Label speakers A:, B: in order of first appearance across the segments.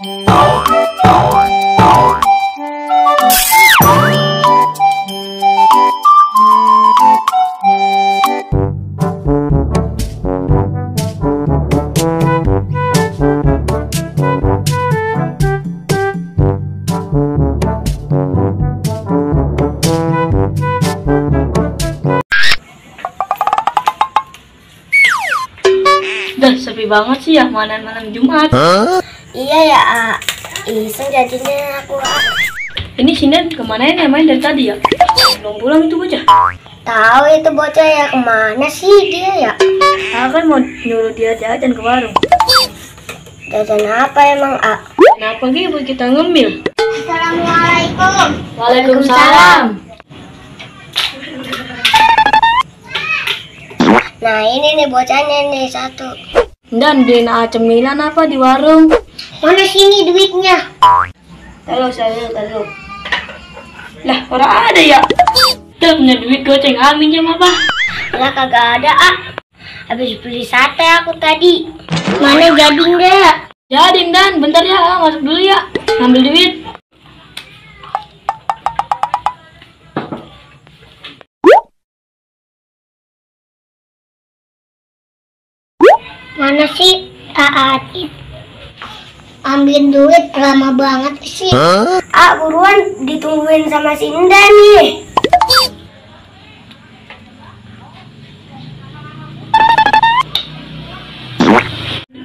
A: Dan sepi banget sih ya malam Jumat.
B: Iya ya, iseng jadinya aku.
A: Ini Sinden kemana ya main dari tadi ya? Belum pulang itu bocah.
B: Tahu itu bocah ya, kemana sih dia ya?
A: Aku kan mau nyuruh dia jajan ke warung.
B: Jajan apa emang,
A: Kenapa gitu kita ngemil?
B: Assalamualaikum.
A: Waalaikumsalam.
B: Nah ini nih bocahnya nih satu.
A: Dan beliin cemilan apa di warung?
B: Mana sini duitnya?
A: Taruh. Lah, orang ada ya? Udah punya duit goceng, amin jam apa?
B: Lah kagak ada, Habis beli sate aku tadi. Mana jadi enggak?
A: Jadi Dan, bentar ya, masuk dulu ya. Ambil duit.
B: Mana sih Atit? Ambil duit lama banget sih. Buruan ditungguin sama si Indah nih.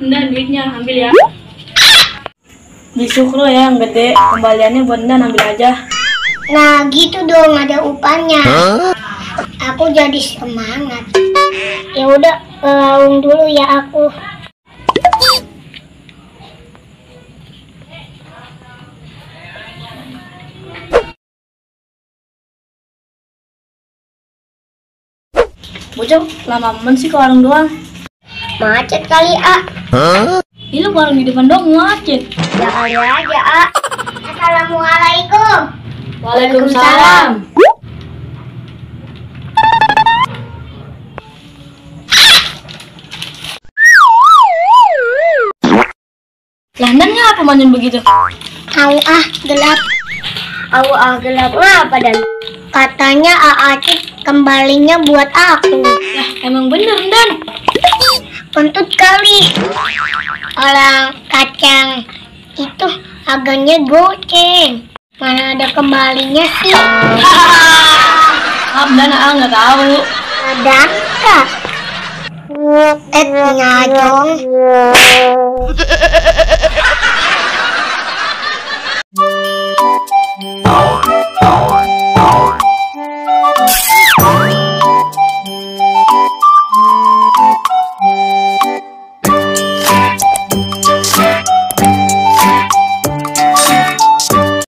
A: Dan duitnya ambil ya. Beli sukro ya yang gede, kembaliannya buat Dan ambil aja.
B: Nah gitu dong, ada upahnya. Aku jadi semangat. Ya udah, laung dulu ya aku.
A: Bocah lama aman sih ke warung doang.
B: Macet kali,
A: Ini warung di depan dong macet.
B: Ya kali aja, Assalamualaikum.
A: Waalaikumsalam. Lah Dan apa manjun begitu?
B: Gelap. Gelap ngapa Dan? Katanya Acit kembalinya buat aku.
A: Lah emang bener Dan.
B: Kentut kali. Orang kacang itu harganya goceng. Mana ada kembalinya sih?
A: Maaf Dan, nggak tahu.
B: Ada kak? Nyajong.